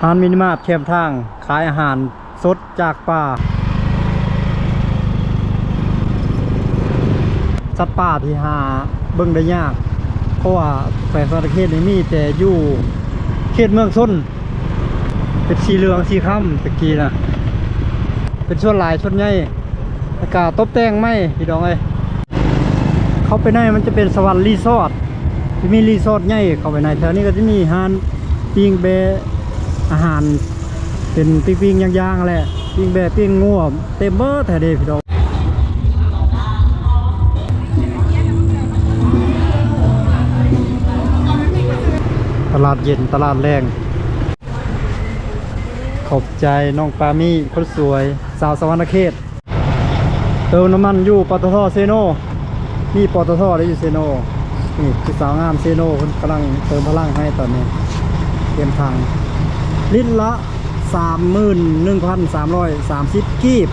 ຮ້ານມິນິມາດແຄມທາງ ຂາຍອາຫານສົດຈາກປ່າ ສັດປ່າທີ່ຫາເບິ່ງໄດ້ຍາກ ເພາະວ່າແຂວງສະຫວັນນະເຂດນີ້ມີແຕ່ຢູ່ເຂດເມືອງຊົນ ເປັນສີເຫຼືອງສີຄຳແຕ່ກີ້ນະ ເປັນສ່ວນຫຼາຍສ່ວນໃຫຍ່ ແລ້ວກະຕົບແຕ່ງໃໝ່ພີ່ນ້ອງເອີຍ. ເຂົ້າໄປໃນມັນຈະເປັນສະຫວັນຣີສອດ ຈະມີຣີສອດໃຫຍ່ເຂົ້າໄປໃນ. ແຖວນີ້ກໍຈະມີຮ້ານປີ້ງແບ້ ອາຫານເປັນປີ້ງໆ ຍ່າງໆ ຫັ້ນແຫຼະ ປີ້ງແບ້ ປີ້ງງົວ ເຕັມເບີດແຖວນີ້ພີ່ນ້ອງ. ຕະຫຼາດເຢັນ ຕະຫຼາດແລງ. ຂອບໃຈນ້ອງປາມີ ຄົນສວຍ ຊາວສະຫວັນນະເຂດ. ເຕີມນ້ຳມັນຢູ່ ປຕທ ເຊໂນ ມີ ປຕທ ໄດ້ຢູ່ເຊໂນ. ນີ້ ຜູ້ສາວງາມເຊໂນ ເພິ່ນກຳລັງເຕີມພະລັງໃຫ້ຕອນນີ້ ເຕັມຖັງ ລິດລະ ສາມໝື່ນໜຶ່ງພັນສາມຮ້ອຍສາມສິບ ກີບ.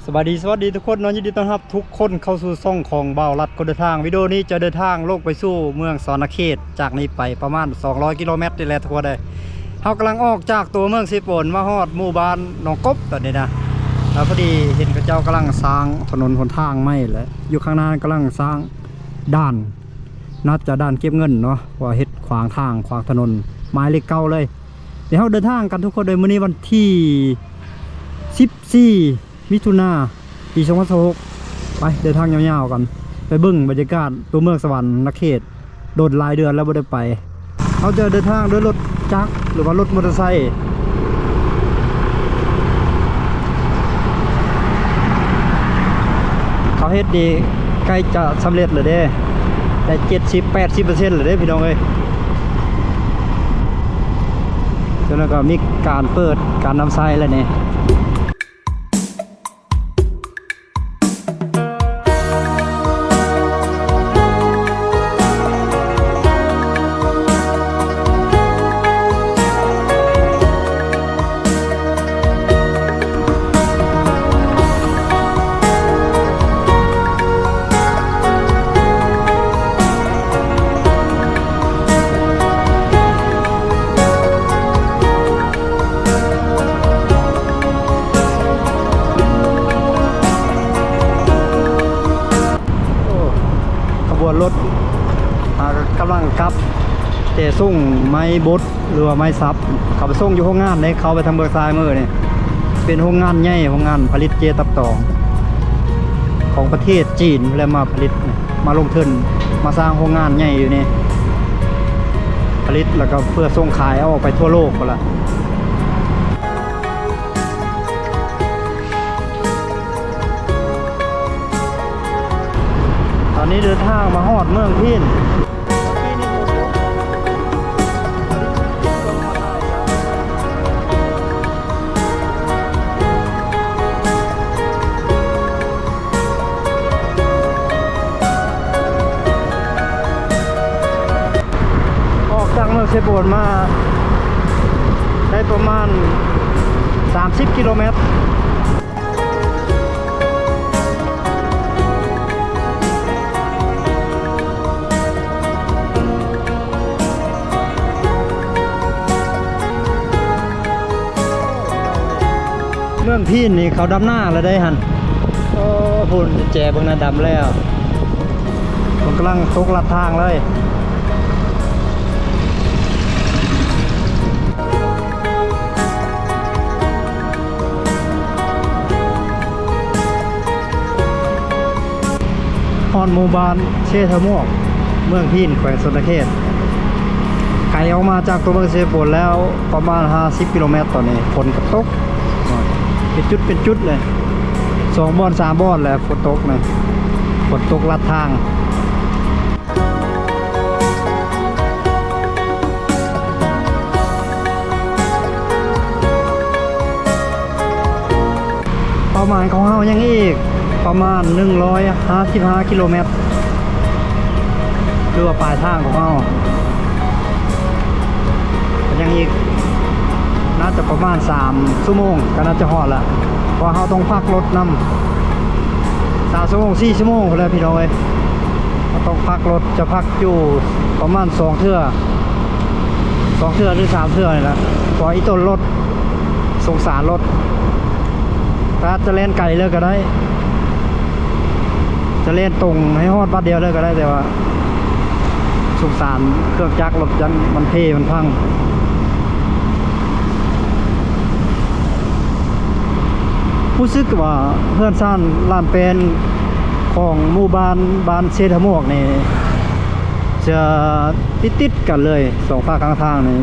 ສະບາຍດີ ສະຫວັດດີທຸກຄົນເນາະ ຍິນດີຕ້ອນຮັບທຸກຄົນເຂົ້າສູ່ຊ່ອງຂອງບ່າວລັດຄົນເດີນທາງ. ວິດີໂອນີ້ຈະເດີນທາງລົງໄປສູ່ເມືອງສະຫວັນນະເຂດ ຈາກນີ້ໄປປະມານສອງຮ້ອຍກິໂລແມັດນີ້ແຫຼະທຸກຄົນເອີຍ. ເຮົາກຳລັງອອກຈາກຕົວເມືອງເຊໂປນ ມາຮອດໝູ່ບ້ານໜອງກົບຕອນນີ້ນະ ແລ້ວພໍດີເຫັນເຂົາເຈົ້າກຳລັງສ້າງຖະໜົນຫົນທາງໃໝ່ ແລະ ຢູ່ຂ້າງໜ້າກຳລັງສ້າງດ່ານ ໜ້າຈະດ່ານເກັບເງິນເນາະ ເພາະວ່າເຮັດຂວາງທາງ ຂວາງຖະໜົນ ໝາຍເລກເກົ້າເລີຍ. ດຽວເຮົາເດີນທາງກັນທຸກຄົນເດີ ມື້ນີ້ວັນທີສິບສີ່ ມິຖຸນາ ປີສອງພັນຊາວຫົກ ໄປເດີນທາງຍາວໆກັນ ໄປເບິ່ງບັນຍາກາດຕົວເມືອງສະຫວັນນະເຂດ. ໂດນຫຼາຍເດືອນແລ້ວບໍ່ໄດ້ໄປ. ເຮົາຈະເດີນທາງດ້ວຍລົດຈັກ ຫຼືວ່າລົດມໍເຕີໄຊ. ເຂົາເຮັດນີ້ໃກ້ຈະສຳເລັດແລ້ວເດ້ ໄດ້ເຈັດສິບ ແປດສິບເປີເຊັນແລ້ວເດ້ພີ່ນ້ອງເອີຍ. ຈາກນັ້ນກໍມີການເປີດການນຳໃຊ້ແລ້ວນີ້. ໂອ້ ຂະບວນລົດ ອ່າ ກຳລັງກັບແຕ່ສົ່ງໄມ້ບົດ ຫຼືວ່າໄມ້ສັບ ເຂົາໄປສົ່ງຢູ່ໂຮງງານເດ້. ເຂົ້າໄປທາງເບື້ອງຊ້າຍມືນີ້ ເປັນໂຮງງານໃຫຍ່ ໂຮງງານຜະລິດເຈຕັບຕອງ ຂອງປະເທດຈີນ ແລະ ມາຜະລິດ ມາລົງທຶນ ມາສ້າງໂຮງງານໃຫຍ່ຢູ່ນີ້ ຜະລິດແລ້ວກໍເພື່ອສົ່ງຂາຍອອກໄປທົ່ວໂລກພຸ້ນລະ. ຕອນນີ້ເດີນທາງມາຮອດເມືອງພີນ. ອອກຈາກເມືອງເຊໂປນມາໄດ້ປະມານສາມສິບກິໂລແມັດ. ເມືອງພີນນີ້ເຂົາດຳນາແລ້ວໄດ໋ຫັ້ນ. ໂອ້ ພຸ້ນ ແຈເບິ່ງນະ ດຳແລ້ວ. ເພິ່ນກຳລັງຕົກລັດທາງເລີຍ. ຮອດໝູ່ບ້ານເຊທະມວກ ເມືອງພີນ ແຂວງສະຫວັນນະເຂດ. ໄກອອກມາຈາກຕົວເມືອງເຊໂປນແລ້ວປະມານຫ້າສິບກິໂລແມັດ. ຕອນນີ້ຝົນກໍຕົກ ເປັນຈຸດເປັນຈຸດເລີຍ ສອງບ່ອນສາມບ່ອນແຫຼະ ຝົນຕົກນະ ຝົນຕົກລັດທາງ. ເປົ້າໝາຍຂອງເຮົາຍັງອີກປະມານໜຶ່ງຮ້ອຍຫ້າສິບຫ້າກິໂລແມັດ ຫຼືວ່າປາຍທາງຂອງເຮົາ ຍັງອີກ ໜ້າຈະປະມານສາມຊົ່ວໂມງກໍໜ້າຈະຮອດລະ ເພາະວ່າເຮົາຕ້ອງພັກລົດນຳ ສາມຊົ່ວໂມງ ສີ່ຊົ່ວໂມງພຸ້ນແຫຼະພີ່ນ້ອງເອີຍ. ເຮົາຕ້ອງພັກລົດ ຈະພັກຢູ່ປະມານສອງເທື່ອ ສອງເທື່ອຫຼືສາມເທື່ອນີ້ລະ ເພາະວ່າອີ່ຕົນລົດ ສົງສານລົດ. ຖ້າຈະແລ່ນໄກເລີຍກໍໄດ້ ຈະແລ່ນຕົງໃຫ້ຮອດບາດດຽວເລີຍກໍໄດ້ ແຕ່ວ່າສົງສານເຄື່ອງຈັກລົດ ຢ້ານມັນເພມັນພັງ. ຮູ້ສຶກວ່າເຮືອນຊານລານແປນຂອງໝູ່ບ້ານ ບ້ານເຊທະໝວກນີ້ ຈະຕິດໆກັນເລີຍ ສອງຟາກຂ້າງທາງນີ້.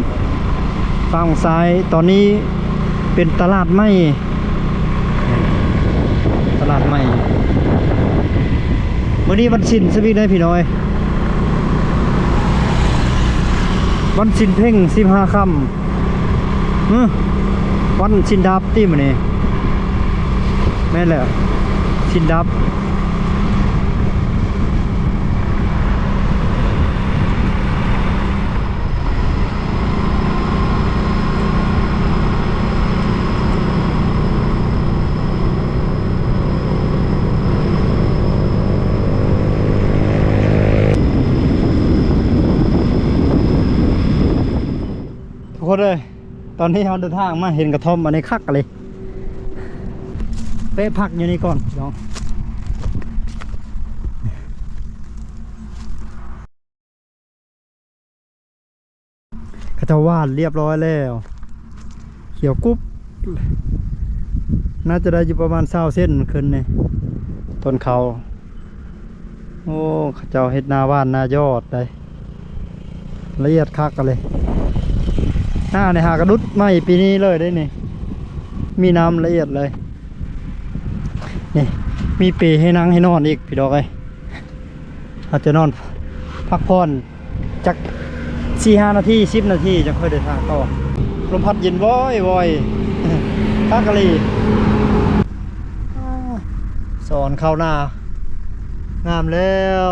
ຝັ່ງຊ້າຍຕອນນີ້ເປັນຕະຫຼາດໃໝ່ ຕະຫຼາດໃໝ່. ມື້ນີ້ວັນສິນຊະອີກເດ້ພີ່ນ້ອງເອີຍ ວັນສິນເພັງສິບຫ້າຄ່ຳ. ຫຶ ວັນສິນດັບຕິມື້ນີ້. ແມ່ນແຫຼະ ສິນດັບ. ທຸກຄົນເອີຍ ຕອນນີ້ເຮົາເດີນທາງມາເຫັນກະທ່ອມອັນນີ້ຄັກອີ່ຫຼີ ແວະພັກຢູ່ນີ້ກ່ອນພີ່ນ້ອງ. ເຂົາເຈົ້າຫວ່ານລຽບຮ້ອຍແລ້ວ ຂຽວກຸບ ໜ້າຈະໄດ້ຢູ່ປະມານຊາວເຊັນຂຶ້ນນີ້ ຕົ້ນເຂົ້າ. ໂອ້ ເຂົາເຈົ້າເຮັດນາຫວ່ານນາຢອດໄດ໋ ລະອຽດຄັກເລີຍ. ນານີ້ຫາກະດຸດໃໝ່ປີນີ້ເລີຍເດ້ນີ້ ມີນ້ຳລະອຽດເລີຍ. ນີ້ ມີເປໃຫ້ນັ່ງໃຫ້ນອນອີກພີ່ນ້ອງເອີຍ. ເຮົາຈະນອນພັກຜ່ອນຈັກສີ່ຫ້ານາທີ ສິບນາທີ ຈັ່ງຄ່ອຍເດີນທາງຕໍ່. ລົມພັດເຢັນວອຍໆ ຄັກອີ່ຫຼີ. ສອນເຂົ້າໜ້າ ງາມແລ້ວ.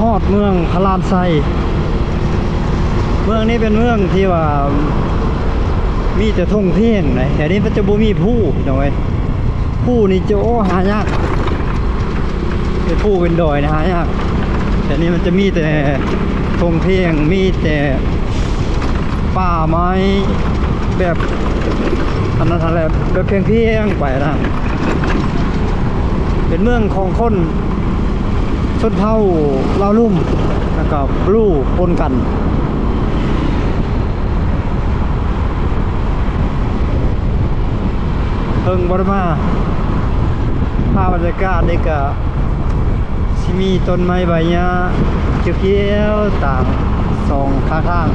ຮອດເມືອງພະລານໄຊ. ເມືອງນີ້ເປັນເມືອງທີ່ວ່າມີແຕ່ທົ່ງພຽງໃດ໋ ແຖວນີ້ມັນຈະບໍ່ມີພູພີ່ນ້ອງເອີຍ. ພູນີ້ຈະ ໂອ້ ຫາຍາກ ເປັນພູເປັນດອຍນີ້ຫາຍາກ. ແຖວນີ້ມັນຈະມີແຕ່ທົ່ງພຽງ ມີແຕ່ປ່າໄມ້ແບບ ອັນນັ້ນຫັ້ນແຫຼະ ແບບພຽງໆໄປນະ. ເປັນເມືອງຂອງຄົນຊົນເຜົ່າລາວລຸ່ມ ແລ້ວກໍບລູປົນກັນ. ເພິ່ງບໍ່ໄດ້ມາ ພາບບັນຍາກາດນີ້ກະຊິມີຕົ້ນໄມ້ໃບຫຍ້າຂຽວໆຕາມສອງຂ້າງທາງ.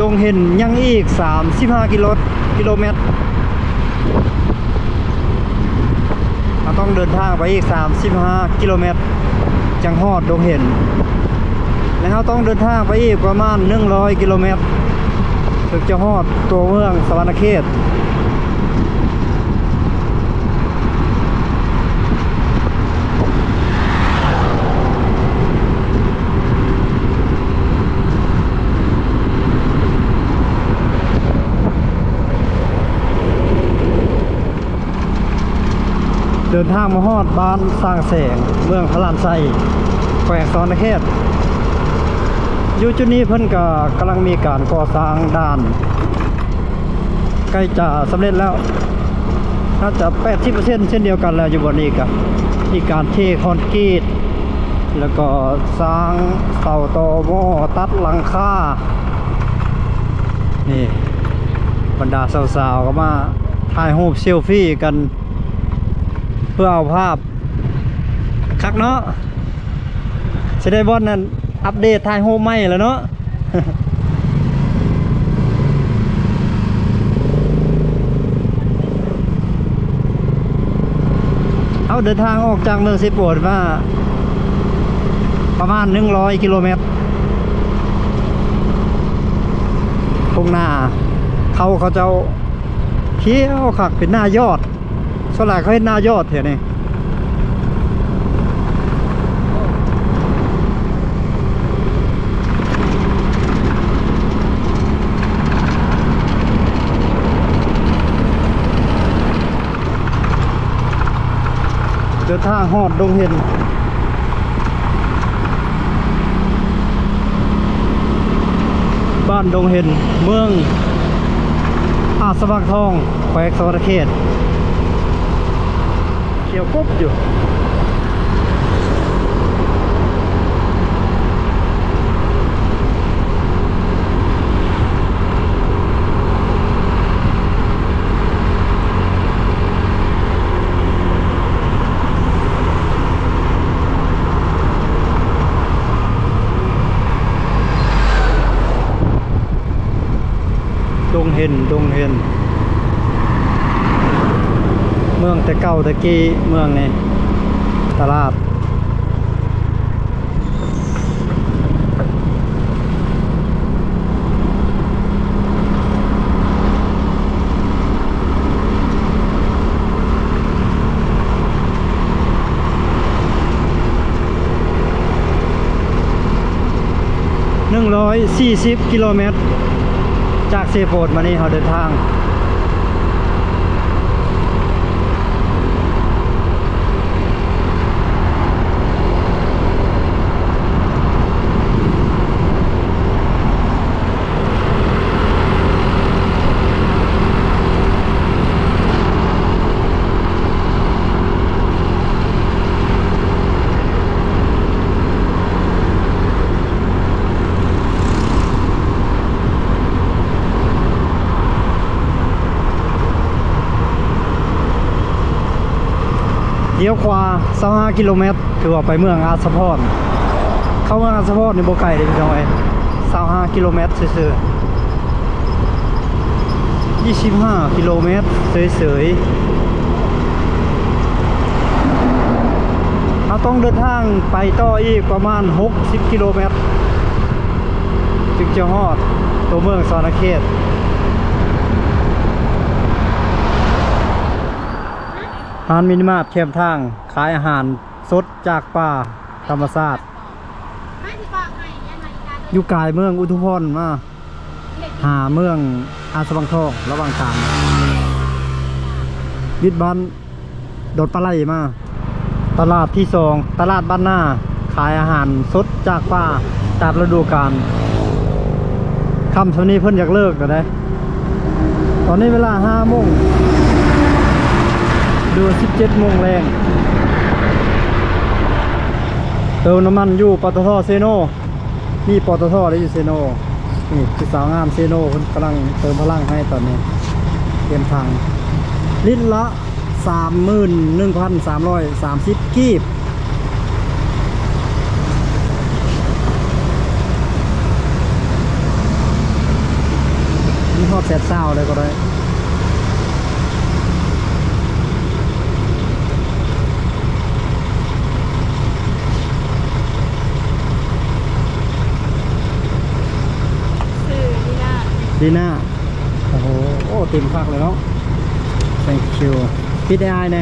ດົງເຫັນຍັງອີກສາມສິບຫ້າກິໂລ ກິໂລແມັດ. ເຮົາຕ້ອງເດີນທາງໄປອີກສາມສິບຫ້າກິໂລແມັດ ຈັ່ງຮອດດົງເຫັນ ແລະ ເຮົາຕ້ອງເດີນທາງໄປອີກປະມານໜຶ່ງຮ້ອຍກິໂລແມັດ ເຖິງຈະຮອດຕົວເມືອງສະຫວັນນະເຂດ. ເດີນທາງມາຮອດບ້ານຊ້າງແສງ ເມືອງພະລານໄຊ ແຂວງສະຫວັນນະເຂດ. ຢູ່ຈຸດນີ້ເພິ່ນກໍກຳລັງມີການກໍ່ສ້າງດ່ານ ໃກ້ຈະສຳເລັດແລ້ວ ໜ້າຈະແປດສິບເປີເຊັນເຊັ່ນດຽວກັນແລ້ວ. ຢູ່ບ່ອນນີ້ກໍມີການເທຄອນກຣີດ ແລ້ວກໍສ້າງເສົາຕໍໝໍ້ ຕັດຫຼັງຄາ. ນີ້ ບັນດາສາວໆກໍມາຖ່າຍຮູບເຊວຟີກັນ ເພື່ອເອົາພາບ ຄັກເນາະ ຊິໄດ້ບ່ອນນັ້ນ ອັບເດດຖ່າຍຮູບໃໝ່ແລ້ວເນາະ. ເຮົາເດີນທາງອອກຈາກເມືອງເຊໂປນມາປະມານໜຶ່ງຮ້ອຍກິໂລແມັດ. ທົ່ງນາເຂົາ ເຂົາເຈົ້າຂຽວຄັກ ເປັນນາຍອດ. ສ່ວນຫຼາຍເຂົາເຮັດນາຍອດແຖວນີ້. ເດີນທາງຮອດດົງເຫັນ ບ້ານດົງເຫັນ ເມືອງອາດສະຫວັງທອງ ແຂວງສະຫວັນນະເຂດ. ຂຽວກົບຢູ່. ດົງເຫັນ ດົງເຫັນ ເມືອງແຕ່ເກົ່າແຕ່ກີ້ ເມືອງນີ້ ຕະຫຼາດ ໜຶ່ງຮ້ອຍສີ່ສິບກິໂລແມັດ ຈາກເຊໂປນມານີ້ ເຮົາເດີນທາງ ລ້ຽວຂວາຊາວຫ້າກິໂລແມັດ ຖືວ່າໄປເມືອງອາດສະພອນ. ເຂົ້າເມືອງອາດສະພອນນີ້ບໍ່ໄກເດ້ພີ່ນ້ອງເອີຍ ຊາວຫ້າກິໂລແມັດຊື່ໆ. ຊາວຫ້າກິໂລແມັດເສີຍໆ. ເຮົາຕ້ອງເດີນທາງໄປຕໍ່ອີກປະມານຫົກສິບກິໂລແມັດ ຈຶ່ງຈະຮອດຕົວເມືອງສະຫວັນນະເຂດ. ຮ້ານມິນິມາດແຄມທາງ ຂາຍອາຫານສົດຈາກປ່າທຳມະຊາດ ຢູ່ກາຍເມືອງອຸທຸພອນມາຫາເມືອງອາດສະຫວັງທອງ ລະຫວ່າງກາງ ວິດບ້ານ ດອນປາໄຫຼມາ. ຕະຫຼາດທີສອງ ຕະຫຼາດບ້ານນາ ຂາຍອາຫານສົດຈາກປ່າຕາມລະດູການ. ຄ່ຳຊ່ຳນີ້ເພິ່ນຢາກເລີກແລ້ວເດ້. ຕອນນີ້ເວລາຫ້າໂມງ ຫຼືວ່າສິບເຈັດໂມງແລງ. ເຕີມນ້ຳມັນຢູ່ ປຕທ ເຊໂນ. ມີ ປຕທ ໄດ້ຢູ່ເຊໂນ. ນີ້ ຜູ້ສາວງາມເຊໂນ ເພິ່ນກຳລັງເຕີມພະລັງໃຫ້ຕອນນີ້. ເຕັມຖັງ ລິດລະ ສາມໝື່ນໜຶ່ງພັນສາມຮ້ອຍສາມສິບກີບ. ມີຮອດແສນຊາວເລີຍກໍໄດ້. ຊື່ລີນາ ລີນາ. ໂອ້ໂຫ ໂອ້ ເຕັມຄັກເລີຍເນາະ. Thank you. ປິດໃຫ້ອ້າຍແດ່.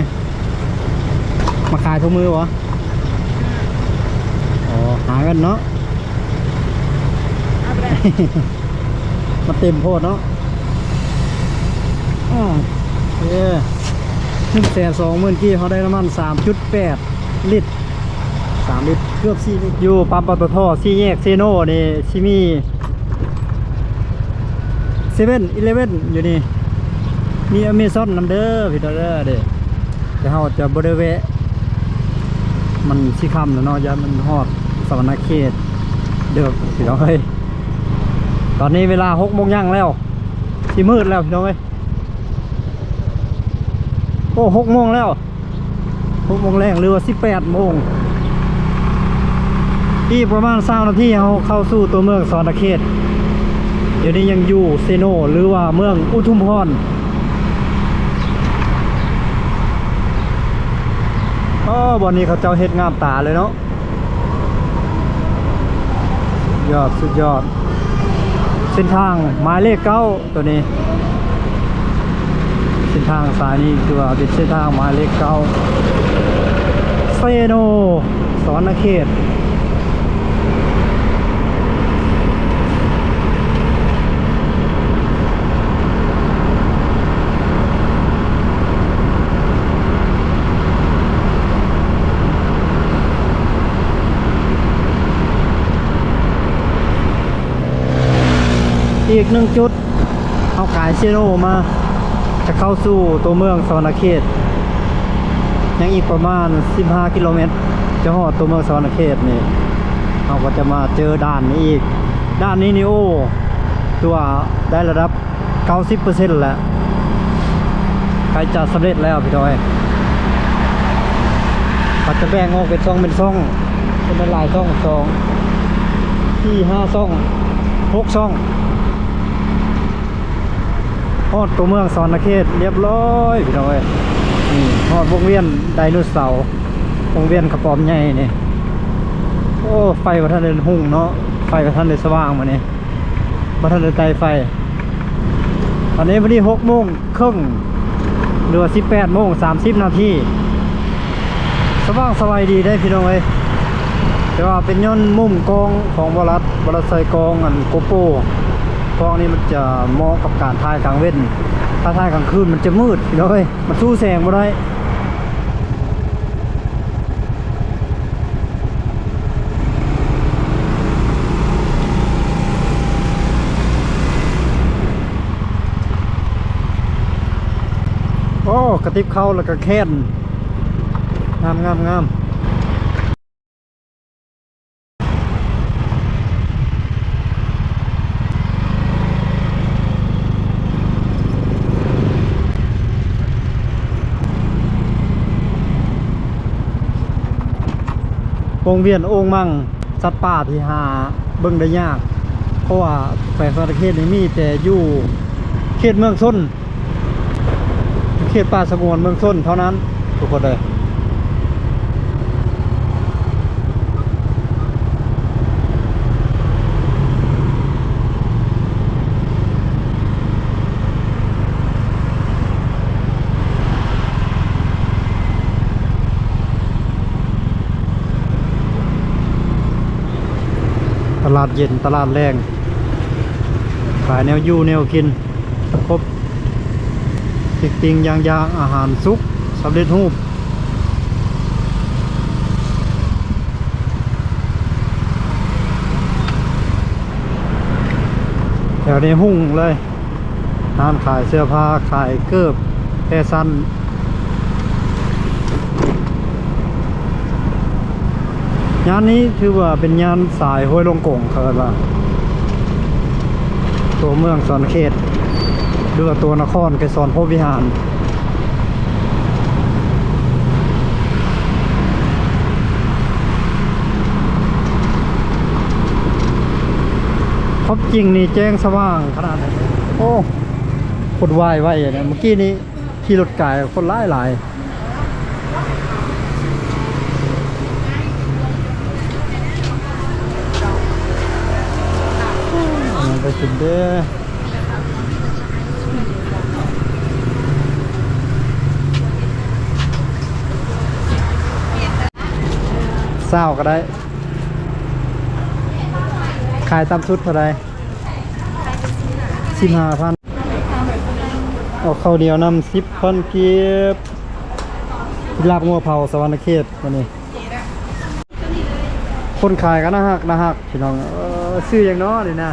ມາຂາຍທຸກມື້ບໍ່? ອໍ ຫາເງິນເນາະ. ເອົາໄປ ມັນເຕັມໂພດເນາະ. ອືມ ໂອເຄ ໜຶ່ງແສນສອງໝື່ນກີບ ເຮົາໄດ້ນ້ຳມັນສາມຈຸດແປດລິດ ສາມລິດ ເກືອບສີ່ລິດ. ຢູ່ປ້ຳ ປຕທ ສີ່ແຍກເຊໂນນີ້ ຊິມີເຊເວັ່ນອີເລເວັ່ນຢູ່ນີ້ ມີອາເມຊອນນຳເດີພີ່ນ້ອງເດີ. ແຕ່ເຮົາຈະບໍ່ໄດ້ແວະ ມັນຊິຄ່ຳແລ້ວເນາະ ຢ້ານມັນຮອດສະຫວັນນະເຂດເດິກພີ່ນ້ອງເອີຍ. ຕອນນີ້ເວລາຫົກໂມງຍ່າງແລ້ວ ຊິມືດແລ້ວພີ່ນ້ອງເອີຍ. ໂອ້ ຫົກໂມງແລ້ວ. ຫົກໂມງແລງ ຫຼືວ່າສິບແປດໂມງ ອີກປະມານຊາວນາທີ ເຮົາເຂົ້າສູ່ຕົວເມືອງສະຫວັນນະເຂດ. ດຽວນີ້ຍັງຢູ່ເຊໂນ ຫຼືວ່າເມືອງອຸທຸມພອນ. ອໍ ບ່ອນນີ້ເຂົາເຈົ້າເຮັດງາມຕາເລີຍເນາະ. ຍອດ ສຸດຍອດ. ເສັ້ນທາງໝາຍເລກເກົ້າ ໂຕນີ້ ເສັ້ນທາງສາຍນີ້ຖືວ່າເປັນເສັ້ນທາງໝາຍເລກເກົ້າ ເຊໂນ ສະຫວັນນະເຂດ. ອີກໜຶ່ງຈຸດ ເຮົາກາຍເຊໂນມາ ຈະເຂົ້າສູ່ຕົວເມືອງສະຫວັນນະເຂດ ຍັງອີກປະມານສິບຫ້າກິໂລແມັດ ຈະຮອດຕົວເມືອງສະຫວັນນະເຂດນີ້. ເຮົາກໍຈະມາເຈີດ່ານນີ້ອີກ. ດ່ານນີ້ນີ້ ໂອ້ ຖືວ່າໄດ້ລະດັບເກົ້າສິບເປີເຊັນແລ້ວ ໃກ້ຈະສຳເລັດແລ້ວພີ່ນ້ອງເອີຍ. ເຂົາຈະແບ່ງອອກເປັນຊ່ອງເປັນຊ່ອງ ເປັນຫຼາຍໆຊ່ອງ ສອງ ສີ່ ຫ້າຊ່ອງ ຫົກຊ່ອງ. ຮອດຕົວເມືອງສະຫວັນນະເຂດລຽບຮ້ອຍພີ່ນ້ອງເອີຍ. ນີ້ຮອດວົງວຽນໄດໂນເສົາ ວົງວຽນກະປອມໃຫຍ່ນີ້. ໂອ້ ໄຟບໍ່ທັນໄດ້ຮຸ່ງເນາະ ໄຟບໍ່ທັນໄດ້ສະຫວ່າງມື້ນີ້ ບໍ່ທັນໄດ້ໄຕ່ໄຟ. ຕອນນີ້ພໍດີຫົກໂມງເຄິ່ງ ຫຼືວ່າສິບແປດໂມງສາມສິບນາທີ. ສະຫວ່າງສະໄຫວດີເດ້ພີ່ນ້ອງເອີຍ. ແຕ່ວ່າເປັນຍ້ອນມຸມກ້ອງຂອງບໍລິສັດ, ບໍລິສັດໃສ່ກ້ອງອັນໂກໂປ ກ້ອງນີ້ມັນຈະເໝາະກັບການຖ່າຍກາງເວັນ, ຖ້າຖ່າຍກາງຄືນມັນຈະມືດພີ່ນ້ອງເອີຍ, ມັນສູ້ແສງບໍ່ໄດ້. ໂອ້ ກະຕິບເຂົ້າແລ້ວກະແຄນ ງາມໆໆ. ວົງວຽນໂອ່ງມັ່ງ ສັດປ່າທີ່ຫາເບິ່ງໄດ້ຍາກ ເພາະວ່າແຂວງສະຫວັນນະເຂດນີ້ມີແຕ່ຢູ່ເຂດເມືອງຊົນ ເຂດປ່າສະຫງວນເມືອງຊົນເທົ່ານັ້ນ ທຸກຄົນເອີຍ. ຕະຫຼາດເຢັນ ຕະຫຼາດແລງ ຂາຍແນວຢູ່ແນວກິນ ຄົບ ທຸກສິ່ງຢ່າງຢ່າງ ອາຫານສຸກ ສຳເລັດຮູບ ແຖວນີ້ຮຸ່ງເລີຍ ຮ້ານຂາຍເສື້ອຜ້າ ຂາຍເກີບ ແຟຊັນ. ຍ່ານນີ້ຖືວ່າເປັນຍ່ານສາຍຫ້ວຍລົງກົງ ເຂົາເອີ້ນວ່າ ຕົວເມືອງສະຫວັນນະເຂດ ຫຼືວ່າຕົວນະຄອນໄກສອນພົມວິຫານ. ຄວາມຈິງນີ້ແຈ້ງສະຫວ່າງຂະໜາດໃດ. ໂອ້ ຄົນວາຍໄວເນາະ ເມື່ອກີ້ນີ້ ຂີ່ລົດກາຍຄົນຫຼາຍໆ. ໄປກິນເດີ້. ຊາວກໍໄດ້. ຂາຍຕ່ຳສຸດເທົ່າໃດ? ສິບຫ້າພັນ. ເອົາເຂົ້າໜຽວນຳ ສິບພັນກີບ. ລາບງົວເຜົາສະຫວັນນະເຂດມື້ນີ້. ຄົນຂາຍກໍໜ້າຮັກ ໜ້າຮັກ ພີ່ນ້ອງ. ເອີ ຊື່ຫຍັງເນາະນີ້ນະ?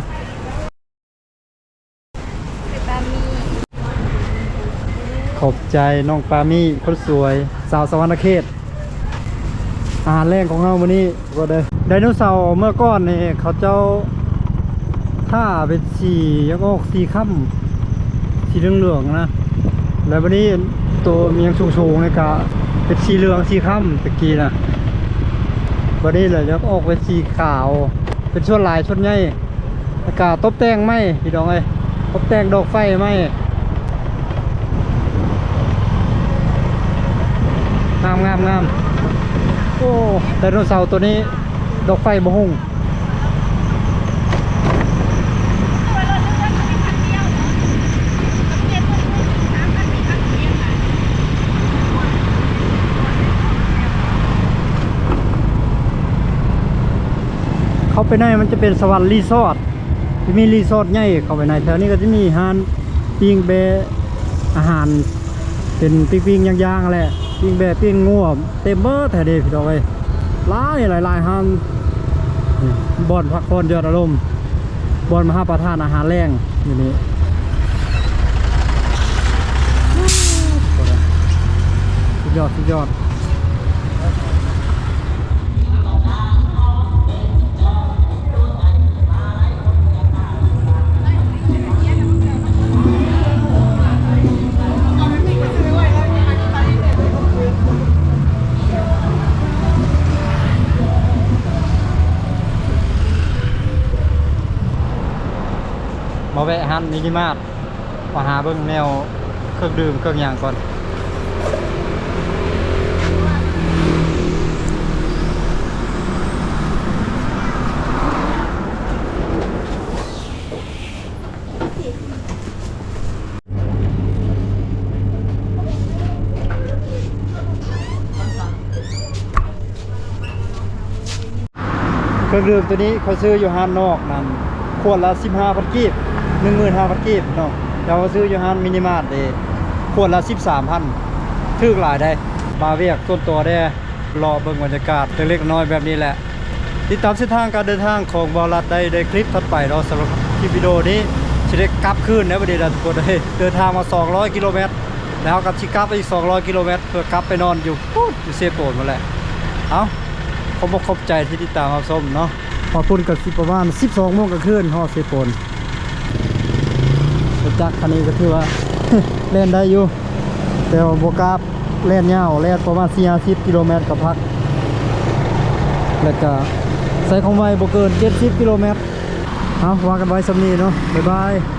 ຂອບໃຈນ້ອງປາມີ ຄົນສວຍ ຊາວສະຫວັນນະເຂດ. ອາຫານແລງຂອງເຮົາມື້ນີ້ ໄດໂນເສົາເມື່ອກ່ອນນີ້ ເຂົາເຈົ້າທາເປັນສີ ຫຍັງອອກສີຄ້ຳ ສີເຫຼືອງໆນະ ແລ້ວບັດນີ້ໂຕມີຫຍັງສູງໆນີ້ກະ ເປັນສີເຫຼືອງສີຄຳຕະກີ້ນະ ບັດນີ້ລະຢາກອອກເປັນສີຂາວ ເປັນສ່ວນຫຼາຍສ່ວນໃຫຍ່ ແລ້ວກະຕົບແຕ່ງໃໝ່ພີ່ນ້ອງເອີຍ ຕົບແຕ່ງດອກໄຟໃໝ່ ງາມໆໆ ໂອ້ ໄດໂນເສົາໂຕນີ້ ດອກໄຟບໍ່ຮຸ່ງ. ເຂົ້າໄປໃນມັນຈະເປັນສະຫວັນຣີສອດ ຈະມີຣີສອດໃຫຍ່ເຂົ້າໄປໃນ. ແຖວນີ້ກໍຈະມີຮ້ານປີ້ງແບ້ ອາຫານເປັນປີ້ງໆ ຍ່າງໆ ຫັ້ນແຫຼະ ປີ້ງແບ້ ປີ້ງງົວ ເຕັມເບີດແທ້ເດ້ພີ່ນ້ອງເອີຍ ຫຼາຍໆ ຮ້ານ ນີ້ ບ່ອນພັກຜ່ອນຢ່ອນອາລົມ ບ່ອນມາຮັບປະທານອາຫານແລງຢູ່ນີ້ ສຸດຍອດ ສຸດຍອດ. ມາແວະຮ້ານມິນິມາດ ມາຫາເບິ່ງແນວເຄື່ອງດື່ມເຄື່ອງຫຍັງກ່ອນ. ເຄື່ອງດື່ມໂຕນີ້ຂ້ອຍຊື້ຢູ່ຮ້ານນອກນັ້ນ ຂວດລະສິບຫ້າພັນກີບ ໜຶ່ງໝື່ນຫ້າພັນກີບເນາະ ແຕ່ວ່າຊື້ຢູ່ຮ້ານມິນິມາດເດ້ ຂວດລະສິບສາມພັນ ຖືກຫຼາຍໃດ໋. ມາວຽກສ່ວນຕົວເດ້ ເລາະເບິ່ງບັນຍາກາດເລັກໆນ້ອຍໆແບບນີ້ແຫຼະ ຕິດຕາມເສັ້ນທາງການເດີນທາງຂອງບ່າວລັດໄດ້ໃນຄລິບຖັດໄປເນາະ. ສຳລັບຄລິບວິດີໂອນີ້ຊິໄດ້ກັບຄືນແລ້ວບັດນີ້ນະທຸກຄົນເອີຍ ເດີນທາງມາສອງຮ້ອຍກິໂລແມັດ ແລ້ວເຮົາກໍຊິກັບໄປອີກສອງຮ້ອຍກິໂລແມັດ ເພື່ອກັບໄປນອນຢູ່ພຸ້ນ ຢູ່ເຊໂປນພຸ້ນແຫຼະ. ເອົ້າ ຂອບອົກຂອບໃຈທີ່ຕິດຕາມຮັບຊົມເນາະ ຮອດພຸ້ນກໍຊິປະມານສິບສອງໂມງກາງຄືນ ຮອດເຊໂປນ. ລົດຈັກຄັນນີ້ກໍຖືວ່າ ແລ່ນໄດ້ຢູ່ ແຕ່ວ່າບໍ່ກ້າແລ່ນຍາວ ແລ່ນປະມານສີ່ຫ້າສິບກິໂລແມັດກໍພັກ ແລ້ວກໍໃຊ້ຄວາມໄວບໍ່ເກີນເຈັດສິບກິໂລແມັດ. ເອົາ ວ່າກັນໄວ້ສ່ຳນີ້ເນາະ ບາຍບາຍ.